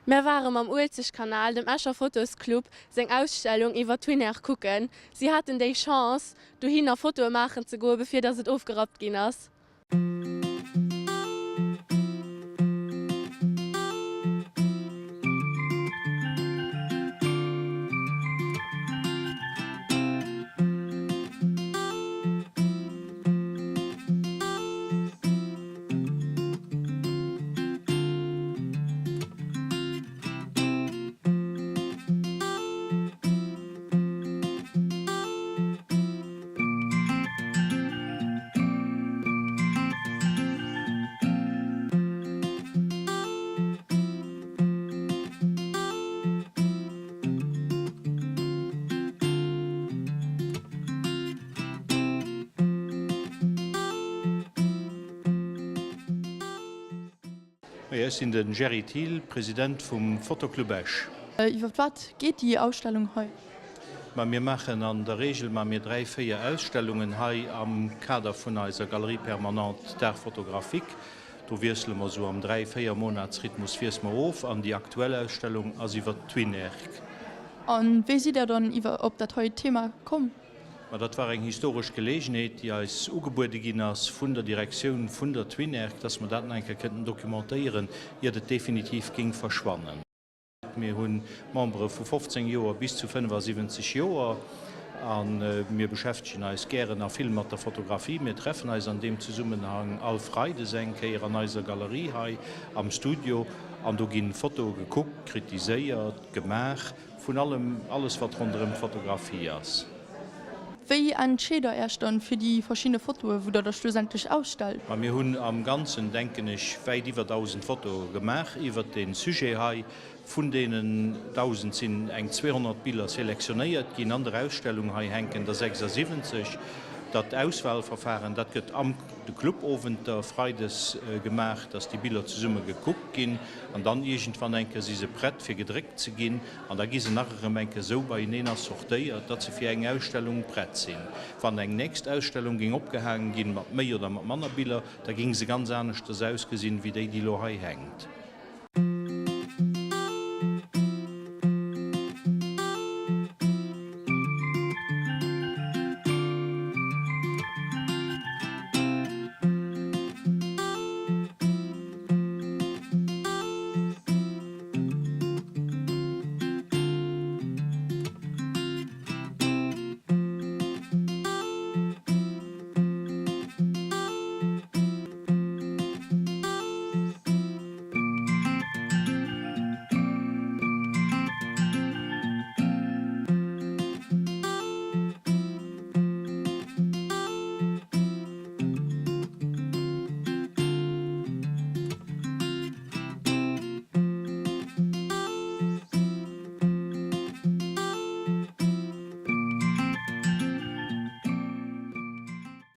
Mär ware mam Uelzechtkanal, dem Escher Fotosclub, seng Ausstellung iwwer d'Twinair kucken. Si haten déi Chance, dohinner Fotoe maachen ze goen, bevir dass et ofgerappt ginn ass. Ech sinn de Jerry Thiel, President vum Fotoclub Esch. Iwwer wat geet déi Ausstellung hei? Ma mir maachen an der Reegel maache mir 3, 4 Ausstellungen hei am Kader vun eiser Galerie permanente d'art photographique. Do wiessele mer esou am 3, 4 Monatsrhythmus wiesse mer of an déi aktuell Ausstellung ass iwwer d'Twinairc. A wéi sidd Der dann iwwer op dat hei Thema komm? Ma dat war eng historesch Gelegenheet, déi eis ugebuede ginn ass vun der Direktioun vun der Twinairc, dass mer dat nach eng Kéier kënnten documentéieren, iert et definitiv géing verschwannen. Mir hu Membere vu 15 Joer bis zu 75 Joer a mir beschäftegen eis gären a vill mat der Fotografie. Mir treffen eis an deem Zesummenhang all Freides eng Kéier an eiser Galerie hei am Studio an do gi Fotoe gekuckt, kritiséiert, gemaach. Vun allem, alles wat ronderëm d'Fotografie ass. Wéi entscheet der Äech dann fir déi verschidde Fotoe wou der der schlussendlech ausstellt? Ma mir hunn am Ganzen, denken ech, wäit iwwer 1.000 Fotoe gemaach iwwert dee Sujet hei. Vun deenen 1.000 sinn eng 200 Biller selektionéiert ginn. An der Ausstellung hei hänken der 76. Dat Auswahlverfahren, dat gëtt am de Clubowenter freides gemaach, dass déi Biller zesumme gekuckt ginn. An dann iergendwann eng Kéier si se prett fir gedréckt ze ginn an da gi se nach erëm eng Kéier esou beieneen assortéiert, datt se fir eng Ausstellung prett sinn. Wann eng nächst Ausstellung géing opgehaangen ginn, mat méi oder mat manner Biller, da géing se ganz aneschters ausgesinn, wéi déi, déi elo hei hänkt.